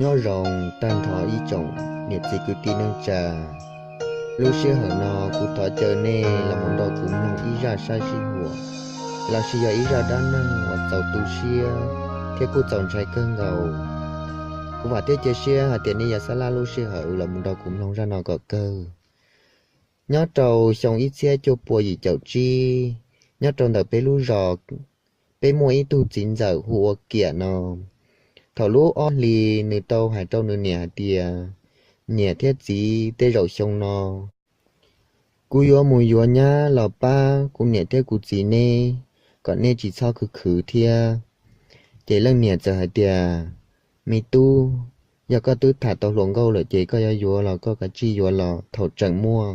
Nyob zoo tag nrho ib tsoom niam txiv kwv tij neej tsa. Lub sij hawm no kuv thov caw nej los mus nrog kuv mloog ib zaj sab sij huam, lossis yog ib zaj dab neeg uas txaus tu siab thiab kuj txaus ntshai kawg nkaus. Kuv vam thiab cia siab hais tias nej yuav xab laj lub sij hawm los mus nrog kuv mloog zaj no kom kawg. Nyob rau xyoo ib txhiab cuaj pua yim caum tsib, nyob rau ntawm peb lub zos, peb muaj ib tug txiv ntxawm hu ua Kiam no. Thaum lub ob hlis nws tau hais rau nws niam hais tias, Niam thiab txiv, tej zaum xyoo no kuv yuav mus yuav nyab los pab kuv niam thiab kuv txiv neb, kom neb tsis txhob khwv khwv thiab. Ces leej niam txawm hais tias, Me tub, yog koj twb tham tau hluas nkauj lawm ces koj yuav yuav los koj kav tsij yuav los thaum tseem muaj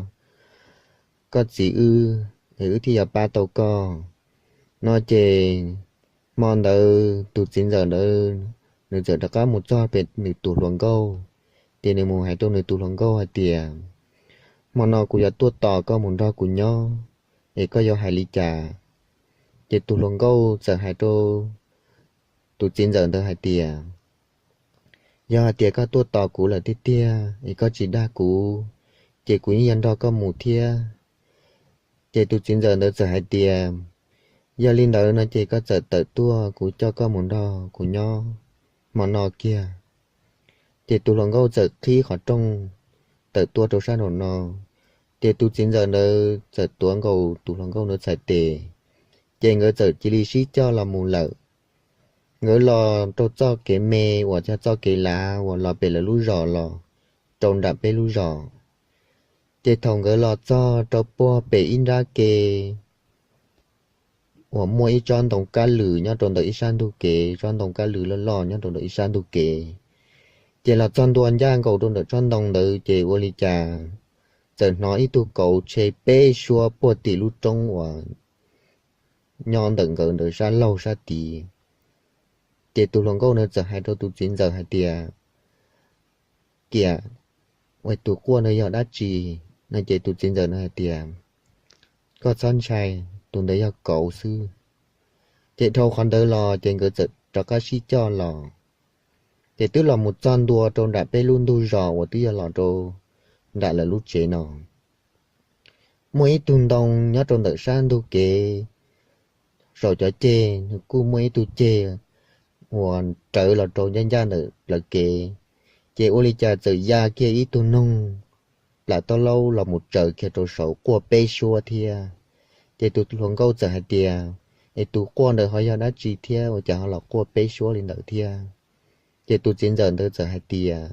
koj txiv wb, es wb thiaj yuav pab tau koj. No ces hmo ntawd tus txiv ntxawm ntawd nws txawm rov qab mus txog pem nws tus hluas nkauj, ces nws mus hais rau nws tus hluas nkauj hais tias, Hmo no kuv yuav tuaj tos koj mus nrog kuv nyob, es koj yuav hais li cas? Ces tus hluas nkauj txawm hais rau tus txiv ntxawm ntawd hais tias, Yog hais tias koj tuaj tos kuv lawm tiag tiag es koj tsis dag kuv, ces kuv yeej yuav nrog koj mus thiab. Ces tus txiv ntxawm ntawd txawm hais tias, Yog li ntawd no ces koj txawm tawm tuaj, kuv coj koj mus nrog kuv nyob hmo no kiag. Ces tus hluas nkauj txawm qhib qhov rooj tawm tuaj rau sab nraum no, ces tus txiv ntxawm ntawd txawm tuav nkaus tus hluas nkauj ntawd txhais tes, ces nkawd txawm cia li sib coj los mus lawm. Nkawd los rau txoj kev me uas yog txoj kev lav uas los pem lawv lub zos los rau nram peb lub zos. Ces thaum nkawd los txog rau puag pem ib nrab ke uas muaj ib tsob ntoo kab lws nyob rau ntawm ib sab ntug kev, tsob ntoo kab lws loj loj nyob rau ntawm ib sab ntug kev. Ces los txog ntua ncaj nkaus rau ntawm tsob ntoo ntawd ces ua li cas txawm hnov ib tug kauv tshe peb suab puag tim lub roob uas nyob ntawm nkawd ntawd sab laug sab tid. Ces tus hluas nkauj ntawd txawm hais rau tus txiv ntxawm hais tias, Kiam, ua tus quaj ntawd yog dab tsi? No ces tus txiv ntxawm ntawd hais tias, Koj txhob ntshai, tus ntawd yog kauv xwb. Ces dhau qhov ntawd los ces nkawd txawm rov qab sib coj los. Ces twb los mus txog ntua rau nram peb lub ntug zos uas twb yog los rau nram lawv lub tsev no. Muaj ib tug ntoo nyob rau ntawm sab ntug kev, saum cov ceg nws kuj muaj ib tug ceg uas rawv los rau ncaj ncaj ntawm plawv kev. Ces ua li cas txawm ya kiag ib tug noog plam taub laub los mus tsaws kiag rau saud quaj peb suab thiab. Ces tus hluas nkauj txawm hais tias, Es tus quaj ntawd ho yog dab tsi thiab ua cas ho los quaj peb suab li ntawd thiab? Ces tus txiv ntxawm ntawd txawm hais tias,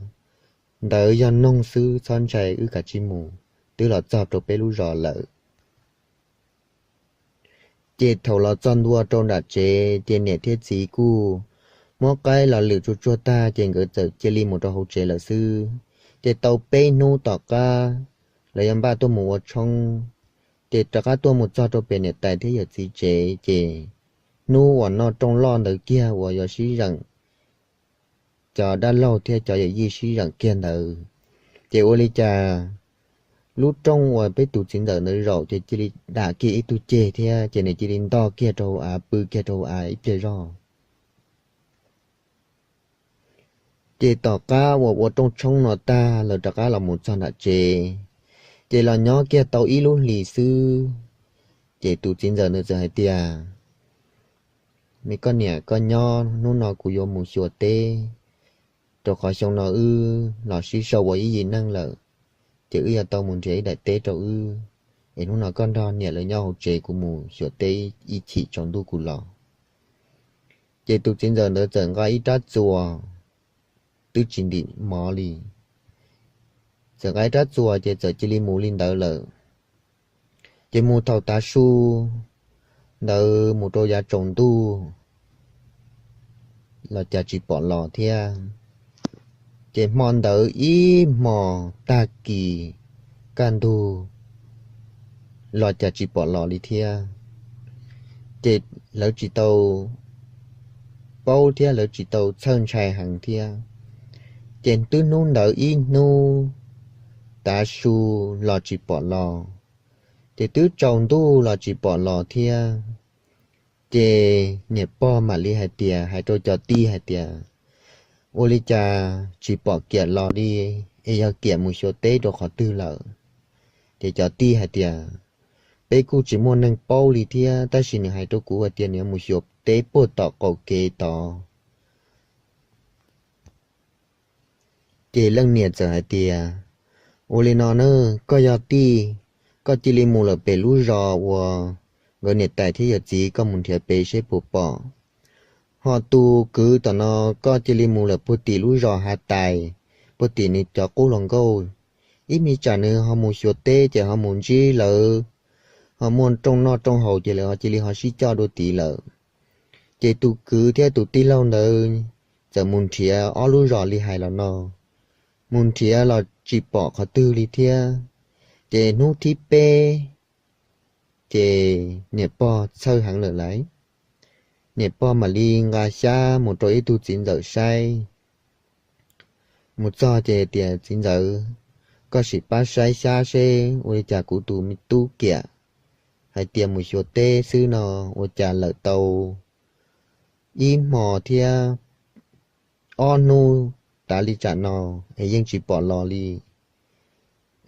Ntawd yog noog xwb, txhob ntshai, wb kav tsij mus, twb los txog rau peb lub zos lawm. Ces thaum los txog ntua rau nram tsev ces niam thiab txiv kuj muab qaib los lwm tsuag tsuag tag ces nkawd txawm cia li mus rau hauv tsev lawm xwb. Ces tau peb hnub tom qab lawv yuav npaj tuaj mus ua tshoob, ces rov qab tuaj mus txog rau pem niam tais thiab yawm txiv tsev ces hnub uas noj rooj loj ntawd kiag uas yog sib zeem cov dab laug thiab cov yawm yij sib zeem kiag ntawd, ces ua li cas lub rooj uas peb tus txiv ntxawm ntawd zaum ces cia li dam kiag ib tug ceg thiab ces nws cia li ntog kiag rau hauv av, pw kiag rau hauv av ib pliag zog. Ces tom qab uas ua rooj tshoob no tag lawv rov qab los mus txog nram tsev, ces los nyob kiag tau ib lub hlis xwb, ces tus txiv ntxawm ntawd txawm hais tias, Me koj niam, koj nyob, hnub no kuv yuav mus xyuas teb, rau qhov xyoo no wb los sib sau ua ib yim neeg lawm, ces wb yuav tau mus nrhiav ib daim teb rau wb, es hnub no koj nrog niam lawv nyob hauv tsev, kuv mus xyuas teb ib chim tsaus ntuj kuv los. Ces tus txiv ntxawm ntawd txawm nqa ib rab txuas twb tsis ntim mov li, txawm nqa ib rab txuas ces txawm cia li mus li ntawd lawm. Ces mus thaum tav su ntawd mus rau yav tsaus ntuj los cas tsis pom los thiab. Ces hmo ntawd ib hmos tag kis kaj ntug los cas tsis pom los li thiab. Ces lawv tsis tau paub thiab lawv tsis tau txhawj ntshai heev thiab. Ces twb hnub ntawd ib hnub tav su los tsis pom los, ces twb tsaus ntuj los tsis pom los thiab. Ces niam pog mam li hais tias, hais rau cov tij hais tias, Ua li cas tsis pom Kiam los li, es yog Kiam mus xyuas teb rau qhov twg lawm? Ces cov tij hais tias, peb kuj tsis muaj neeg paub li thiab, tab sis nws hais rau kuv hais tias nws mus xyuas teb puag tom qaum kev tod. Ces leej niam txawm hais tias, ua li no na, koj yog tij, koj cia li mus lawm pem lub zos uas nkawd niam tais thiab yawm txiv, koj mus nrhiav pem seb puas pom. Ho tus kwv tom no, koj cia li mus lawm puag tim lub zos Hav Tais, puag tim nws cov qub hluas nkauj. Ib me tsam nws ho mus xyuas teb ces ho mus ntsib lawv, ho muaj rooj noj rooj haus ces lawv ho cia li ho sib coj dua tid lawm. Ces tus kwv thiab tus tij laug ntawd txawm mus nrhiav ob lub zos li hais los no, mus nrhiav los tsis pom qhov twg li thiab. Ces hnub thib peb, ces niam pog txhawj heev lawm lauj. Niam pog mam li nqa xyab mus rau ib tug txiv ntxawm saib. Mus txog ces tias, txiv ntxawm, koj sim pab saib xyab seb ua li cas kuv tus me tub Kiam hais tias mus xyuas teb xwb no, ua cas lawm tau ib hmo thiab ob hnub tav li tsam no es yeej tsis pom los li.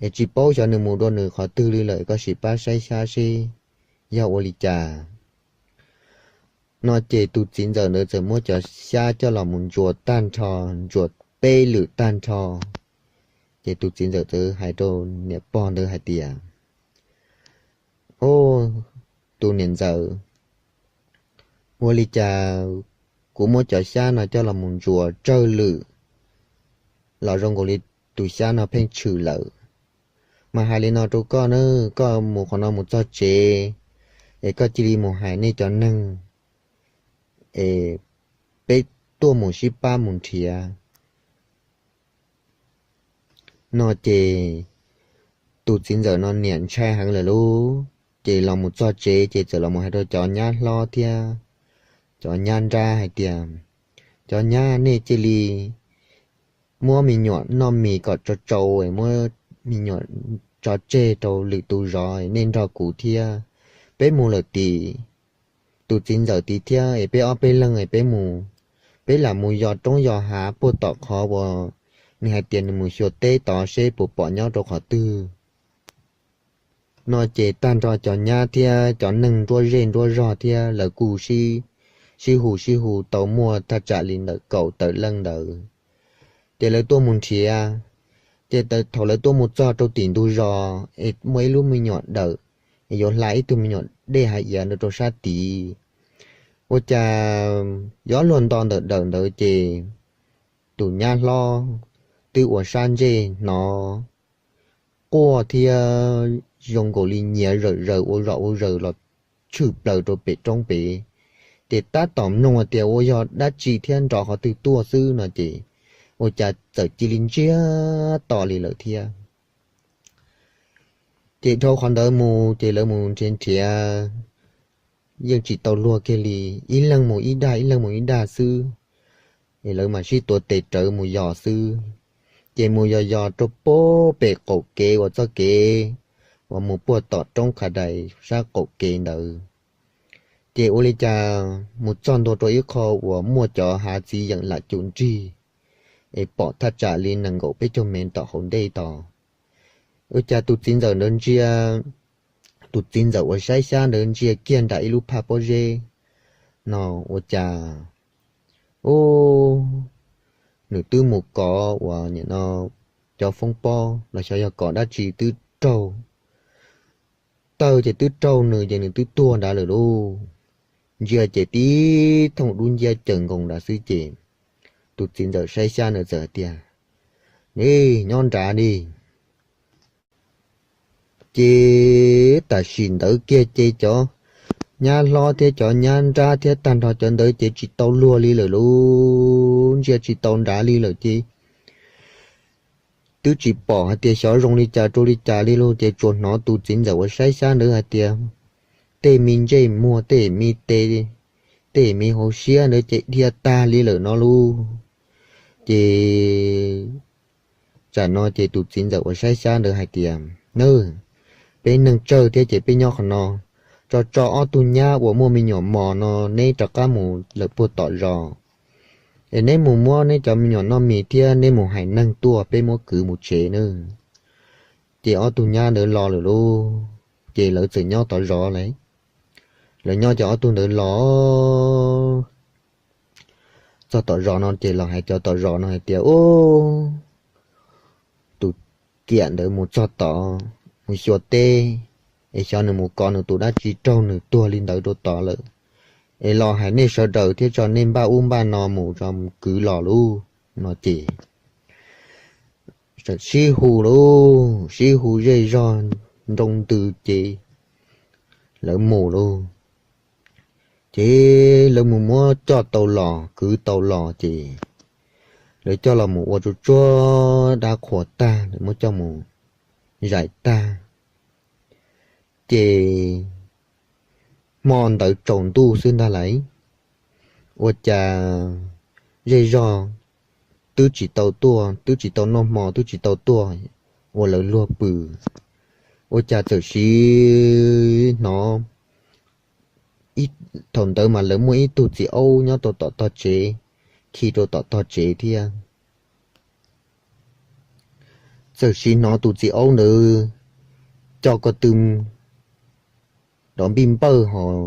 Es tsis paub xyov nws mus dua nws qhov twg li lawm, koj sim pab saib xyab seb yog ua li cas. No ces tus txiv ntxawm ntawd txawm muab cov xyab coj los mus ntsuas tag nrho, ntsuas peb lwm tag nrho. Ces tus txiv ntxawm txawm hais rau niam pog ntawd hais tias, o, tus niam ntxawm, ua li cas kuv muab cov xyab no coj los mus ntsuas tsawg lwm los zoo nkaus li tus xyab no pheej tshwm lawm. Mas hais li no rau koj na, koj mus qhov no mus txog tsev es koj cia li mus hais nej cov neeg es peb tuaj mus sib pab mus nrhiav. No ces tus txiv ntxawm no niam ntshai heev lawm lauj, ces los mus txog tsev ces txawm los mus hais rau cov nyab hlob thiab cov nyab nrab hais tias, cov nyab, nej cia li muab me nyuam noj mis kom tsau tsau, muab me nyuam tso tseg rau lwm tus zov, nej nrog kuv thiab. Peb mus lawm tim tus txiv ntxawm tid thiab es peb ob peb leeg es peb mus, peb lam mus yos roob yos hav puag tom qhov uas nws hais tias nws mus xyuas teb tod seb puas pom nyob rau qhov twg. No ces tag nrho cov nyab thiab cov neeg nruab zej nruab zog thiab lawv kuj sib hu sib hu tau muaj thaj tsam li ntawm kaum tawm leej ntawd. Ces lawv tuaj mus nrhiav, ces thaum lawv tuaj mus txog rau tim ntug zos es muaj ib lub me nyuam dawm, es yuav hla ib tug me nyuam dej hav iav ntawd rau sab tid. Ua cas yuav luag nto ntawm dawm ntawd ces tus nyab hlob twb ua sab ntsej hnov quaj thiab zoo nkaus li nyiav zawm zaws ua zom ua zaws los tshwm plaws rau pem roob pem. Ces tab tom mloog tias ua yog dab tsi thiab nrov qhov twg tuaj xwb no ces ua cas txawm cia li ntsiag to li lawm thiab. Ces dhau qhov ntawd mus ces lawv mus nrhiav nrhiav yeej tsis tau luag kiag li, ib leeg mus ib dag ib leeg mus ib dag xwb. Es lawv mam sib tuav tes rawv mus yos xwb. Ces mus yos yos rau puag pem qaum kev uas txoj kev uas mus puag tom roob Qha Dais sab qaum kev ntawd. Ces ua li cas mus txog ntua rau ib qho uas muaj cov hav txiv yeem lam cum nrig, es pom thaj tsam li nees nkaum peb caug mev tom hauv ntej tod. Ua cas tus txiv ntxawm ntawd ntsia, tus txiv ntxawm uas saib xyab ntawd ntsia kiag nram ib lub phaj pob zeb no, ua cas, u, nws twb mus kov uas nim no cov foob pob los xyov yog kov dab tsi twb raug, tawg ces twb raug nws ces nws twb tuag nrad lawm lauj. Ntsia ces tib thooj dub nciab cawm nkoos nrad xwb ces tus txiv ntxawm saib xyab ntawd txawm hais tias, ne, nyob nrad li. Ces tam sim ntawd kiag ces cov nyab hlob thiab cov nyab nrab thiab tag nrho cov ntawd ces tsis tau luag li lawm lauj, ntsia tsis tau nrad li lawm ces twb tsis pom hais tias xyov zoo li cas rau li cas li lauj. Ces tsuas hnov tus txiv ntxawm uas saib xyab ntawd hais tias tej me ntsej muag, tej me tes, tej me hauv siab ntawd ces dhia tag li lawm no lauj. Ces tsam no ces tus txiv ntxawm uas saib xyab ntawd hais tias, na, peb neeg tsawg thiab ces peb nyob qhov no, tso tso ob tug nyab uas muaj me nyuam mos no neb rov qab mus lawm puag tom zos. Es neb mus muab neb cov me nyuam noj mis thiab neb mus hais neeg tuaj, peb muab kwv mus tsev nawb. Ces ob tug nyab ntawd los lawm lauj, ces lawv txawm nyob tom zos lawm. Lawv nyob ces ob tug ntawd los txog tom zos no ces los hais cov tom zos no hais tias, Ub, tus kiam ntawd mus txog tod, mus xyuas teb, es xyov nws mus kov nws tus dab tsi raug nws tuag li ntawd rau tod lawm, es los hais nej sawv daws thiab tso nej npaj ub npaj no mus, tso mus kwv los lauj. No ces sib hu lauj, sib hu zej zog nroo ntws ces lawv mus lauj. Ces lawv mus muab coj tau los, kwv tau los ces lawv coj los mus ua tsuag tsuag dab qhuas tag, lawv muab coj mus zais tag. Ces hmo ntawd tsaus ntuj xwb ntag lauj, ua cas zej zog twb tsis tau tuaj, twb tsis tau noj hmo, twb tsis tau tuaj ua lawv luag pw, ua cas txawm sim hnov, thaum ntawd mas lawv muaj ib tug txiv aub nyob rau tom tog tsev, khi rau tom tog tsev thiab. Txawm sim hnov tus txiv aub ntawd co ko tw nrov npij npawj hos,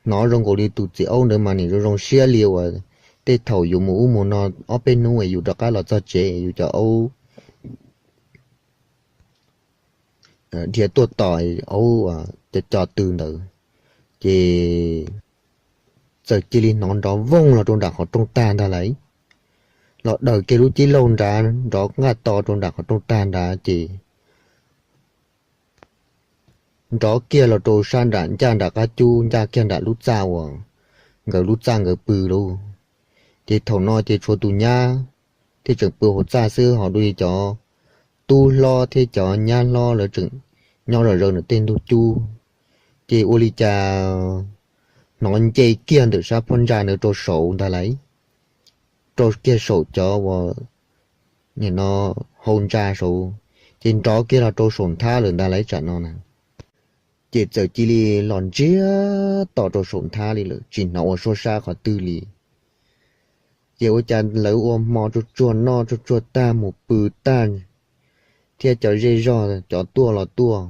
hnov zoo nkaus li tus txiv aub ntawd mas nim zoo zoo siab li uas tej thaum yus mus ub mus no ob peb hnub es yus rov qab los txog tsev yus cov aub dhia tuaj tos aub co co tw ntawd, ces txawm cia li hnov nrov vooj los rau nram qhov rooj tag ntag lauj. Los daws kiag lub cib laug nrad nrov nqaj to rau nram qhov rooj tag nrad ces nrov kiag los rau sab nram ncaj nram qab cub, ncaj kiag nram lub txaj uas nkawd lub txaj nkawd pw lauj. Ces thaum no ces tshuav tus nyab thiab tseem pw hauv txaj xwb, ho dua li cov tub hlob thiab cov nyab hlob lawv tseem nyob zom zaws ntawm tej ntug cub. Ces ua li cas hnov nce kiag ntawm sab phab ntsa ntawd rau saud ntag lauj, rau kiag saum cov uas nim no hau ntsa saud, ces nrov kiag los rau saum nthab lawm ntag lauj tsam no na. Ces txawm cia li los ntsiag to rau saum nthab li lawm, tsis hnov ua suab sab qhov twg li. Ces ua cas lawv ua hmo tsuag tsuag noj tsuag tsuag tag mus pw tag, thiab cov zej zog cov tuaj los tuaj,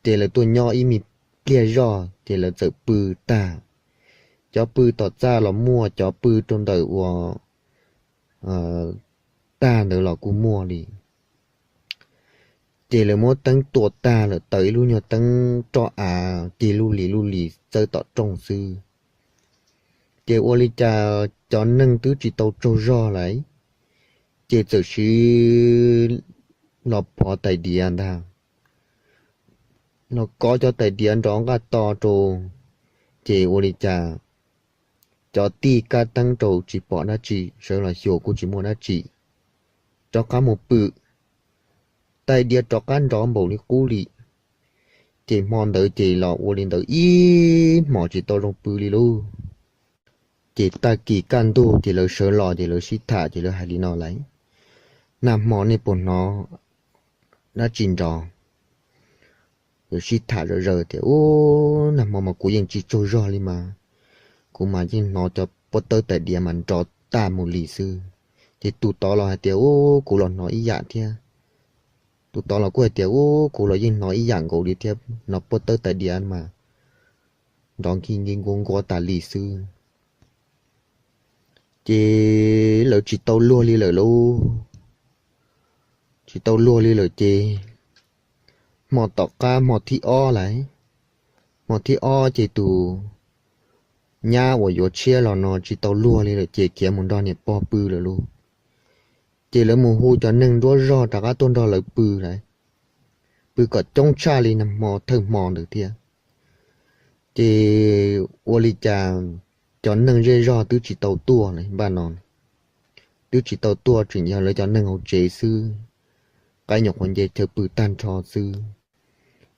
ces lawv tuaj nyob ib me pliag zog ces lawv txawm pw tag. Cov pw tom txaj los muaj, cov pw rau ntawm uas tag ntawd los kuj muaj li. Ces lawv muab teeb tua tag lawm, taws ib lub nyuag teeb roj av cig lub lis lub lis txawb tom rooj xwb. Ces ua li cas cov neeg twb tsis tau tsaug zog lauj, ces txawm sim los phov tais diav ntag, los kov cov tais diav nrov nqaj to rau. Ces ua li cas cov tij kab teeb rau tsis pom dab tsi, sawv los xyuas kuj tsis muaj dab tsi, rov qab mus pw. Tais diav rov qab nrov npaum li qub li. Ces hmo ntawd ces los ua li ntawd ib hmos tsis tau zoo pw li lauj. Ces tag kis kaj ntug ces lawv sawv los ces lawv sib tham ces lawv hais li no lauj, nag hmo nej puas hnov dab tsi nrov? Lawv sib tham zom zaws tias, Ub, nag hmo mas kuv yeej tsis tsaug zog li mas, kuv mas yeej hnov cov pob tawb tais diav mas nrov tag mus li xwb. Ces tus tod los hais tias, Ub, kuv los hnov ib yam thiab. Tus tod los kuj hais tias, Ub, kuv los yeej hnov ib yam nkaus li thiab, hnov pob tawb tais diav mas nrov nkig nkig nkuav nkuav tas li xwb. Ces lawv tsis tau luag li lawm lauj, tsis tau luag li lawm ces hmo tom qab hmo thib ob lauj, hmo thib ob ces tus nyab uas yuav tshiab los no tsis tau luag li lawm ces khiav mus nrog niam pog pw lawm lauj. Ces lawv mus hu cov neeg nruab zog rov qab tuaj nrog lawv pw lauj, pw kom coob tshaj li nag hmo thawj hmo ntawd thiab. Ces ua li cas cov neeg zej zog twb tsis tau tuaj li npaj no, twb tsis tau tuaj, tseem yog lawv cov neeg hauv tsev xwb, qaib nyuam qhuav nce chaw pw tag nrho xwb.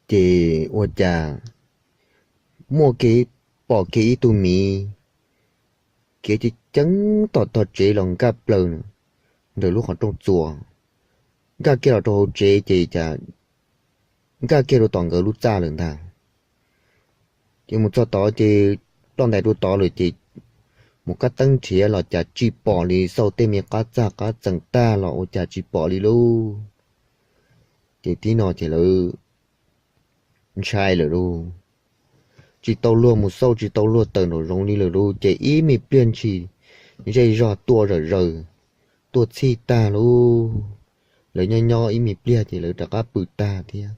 Ces ua cas muaj kev, pom kev ib tug miv kev ceev ceev tom tog tsev los nkaj plaws ntawm lub qhov rooj txuas, nkaj kiag los rau hauv tsev ces cas nkaj kiag rau tom nkawd lub txaj lawm ntag. Ces mus txog tod ces ploj ntais rau tod lawm ces mus kab teeb nrhiav los cas tsis pom li, xauj tej me qab txaj qab txeem tag los ua cas tsis pom li lauj. Ces tib no ces lawv ntshai lawm lauj, tsis tau luag mus xauj, tsis tau luag tawm nraum zoov li lawm lauj. Ces ib me pliag ntshis zej zog tuaj zom zaws, tuaj txhij tag lauj. Lawv nyob nyob ib me pliag ces lawv rov qab pw tag thiab.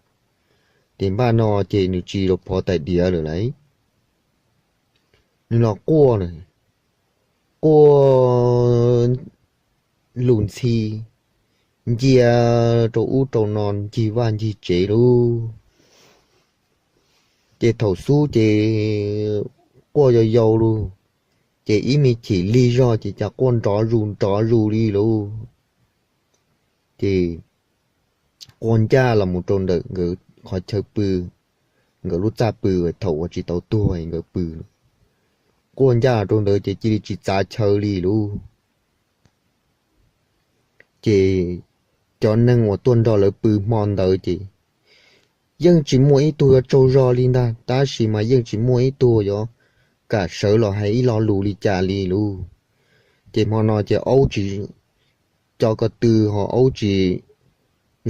Ces npaj no ces nws tsis los phov tais diav lawm lauj, nws los quaj lawm, quaj lus ntxhi, ncia rau ub rau no ncig vaj ncig tsev lauj. Ces thaum xub ces quaj yau yau lauj, ces ib me chim lig zog ces cas quaj nrov zus nrov zus li lauj. Ces quaj ncaj los mus rau ntawm nkawd qhov chaw pw, nkawd lub txaj pw thaum uas tsis tau tuag nkawd pw. Quaj ncaj los rau ntawd ces cia li tsis txav chaw li lauj. Ces cov neeg uas tuaj nrog lawv pw hmo ntawd ces yeej tsis muaj ib tug yuav tsaug zog li ntag, tab sis mas yeej tsis muaj ib tug yuav kam sawv los hais ib lo lus li cas li lauj. Ces hmo no ces aub tsis, cov ko tw ho aub tsis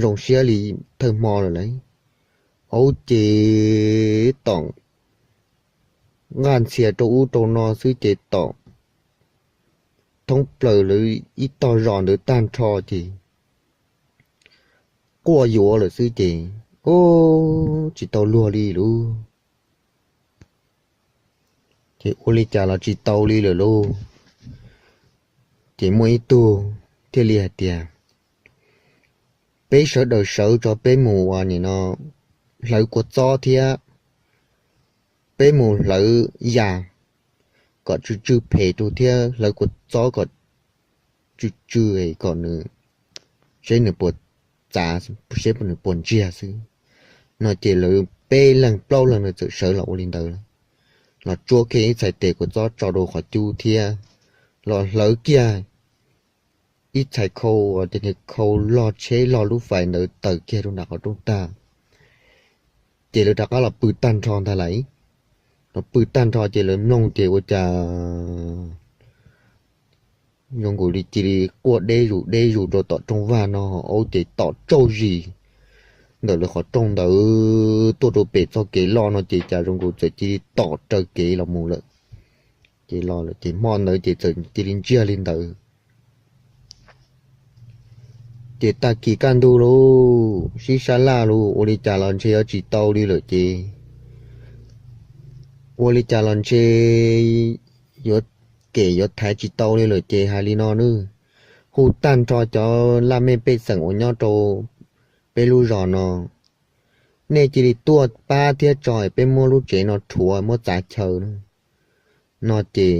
zoo siab li thawj hmo lawm lauj. Aub ces tom nqaj ntxhias rau ub rau no xwb ces tom thoob plaws lawv ib tog zos ntawd tag nrho ces quaj yuav lawm xwb ces, u, tsis tau luag li lauj. Ces ua li cas los tsis tau li lawm lauj. Ces muaj ib tug thiaj li hais tias, peb sawv daws sawv tso, peb mus ua ni no, hlawv kua txob thiab peb mus hlawv yas kom tsw tsw phem rau thiab hlawv kua txob kom tsw tsw kom nws, seb nws puas txav, seb nws puas ntsiag xwb. No ces lawv peb leeg plaub leeg no txawm sawv los ua li ntawd, los tsuab kiag ib txhais tes kua txob tso rau qhov cub thiab los hlawv kiag ib txhais khau, ces khau log tsheb log lub fais ntawd taws kiag rau nram qhov rooj tag. Ces lawv rov qab los pw tag nrho ntag lauj. Los pw tag nrho ces lawv mloog ces ua cas zoo nkaus li cia li quaj deb zus deb zus rau tom rooj vag no, aub ces tom tsauj zis ntawm lawv qhov rooj ntawd tuaj rau pem txoj kev loj no ces cas zoo nkaus txawm cia li tom raws kev los mus lawm. Ces los lawm ces hmo ntawd ces txawm cia li ntsiag li ntawd. Ces tag kis kaj ntug lauj, sib sab laj lauj, ua li cas los ntshe yuav tsis tau li lawm ces, ua li cas los ntshe yuav kem yuav thaiv tsis tau li lawm ces hais li no nawb, hu tag nrho cov laj mej pej xeem uas nyob rau peb lub zos no, nej cia li tuaj pab thiab tso es peb muab lub tsev no rhuav muab txav chaw no. Ces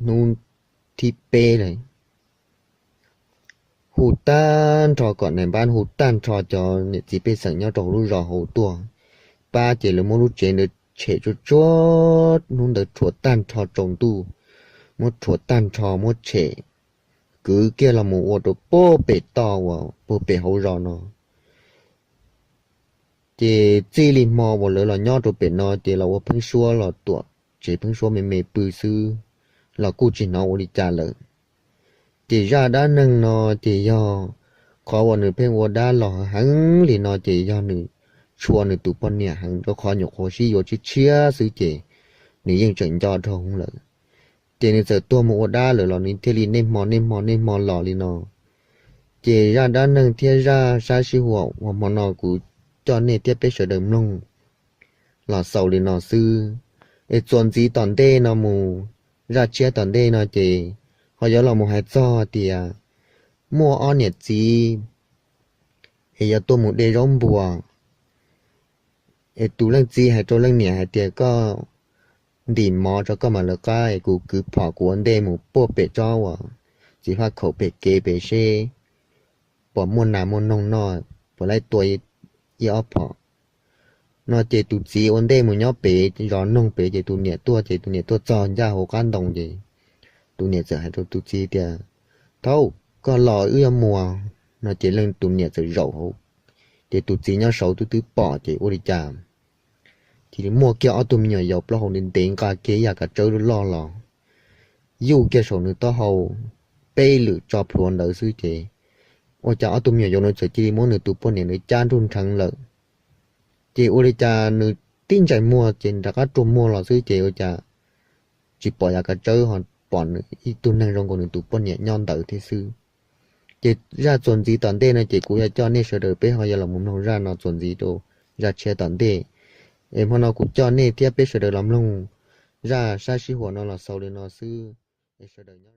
hnub thib peb lawm, hu tag nrho kom nais npab hu tag nrho cov niam txiv pej xeem nyob rau hauv lub zos hauv tuaj pab ces lawv muab lub tsev ntawd tshem tsuag tsuag, hnub ntawd rhuav tag nrho tsaus ntuj, muab rhuav tag nrho muab tshem, kwv kiag los mus ua rau puag pem toj uas puag pem hauv zos no. Ces txij li hmo uas lawv los nyob rau pem no ces los ua pheeb suab los tuam tsev pheeb suab me me pw xwb, los kuj tsis hnov ua li cas lawm. Ces zaj dab neeg no ces yog qhov uas nws pheej ua dab los heev li no ces yog nws tshua nws tus poj niam heev rau qhov nyuam qhuav sib yuav tshiab tshiab xwb ces nws yeej tseem nco dhau hwv lawm. Ces nws txawm tuag mus ua dab lawm los nws thiaj li niaj hmo niaj hmo niaj hmo los li no. Ces zaj dab neeg thiab zaj sab sib huam uas hmo no kuv coj nej thiab peb sawv daws mloog los xaus li no xwb. Es txuas ntxiv tom ntej no mus, zaj tshiab tom ntej no ces ho yuav los mus hais txog tias muaj ob niam txiv es yuav tuaj mus de zaub npua, es tus leej txiv hais rau leej niam hais tias koj ntim mov tso koj mam lawv qab es kuv kwv phom kuv ua ntej mus puag pem tsob uas txiv faj khaum pem kev pem seb puas muaj nas muaj noog noj, puas laib tua ib ob phom. No ces tus txiv ua ntej mus nyob pem zov noog pem ces tus niam tuaj ces tus niam tuaj txog ncaj hauv qab ntoo ces tus niam txawm hais rau tus txiv tias, thaub, koj los wb yuav mus. No ces leej tus niam txawm zaum hauv, ces tus txiv nyob saud twb twb pom ces ua li cas cia li muaj kiag ob tug me nyuam yaus plaub hau ntev ntev nqa kiag ib yam kav tsawb loj los. yuj kiag saum nws taub hau peb lwm tso plhuav ntawd xwb ces ua cas ob tug me nyuam yaus no txawm cia li muab nws tus poj niam ntawd cab nruj nrheev lawm. Ces ua li cas nws tib ntsais muag ces rov qab rua muag los xwb ces ua cas tsis pom yav kav tsawb ho pom nws ib tug neeg zoo nkaus nws tus poj niam nyob ntawd thiab xwb. Ces zaj txuas ntxiv tom ntej no ces kuv yuav coj nej sawv daws peb ho yuav los mus mloog zaj no txuas ntxiv rau zaj tshiab tom ntej. Es hmo no kuv coj nej thiab peb sawv daws los mloog zaj sab sib huam no los xaus li no xwb. Es sawv daws nyob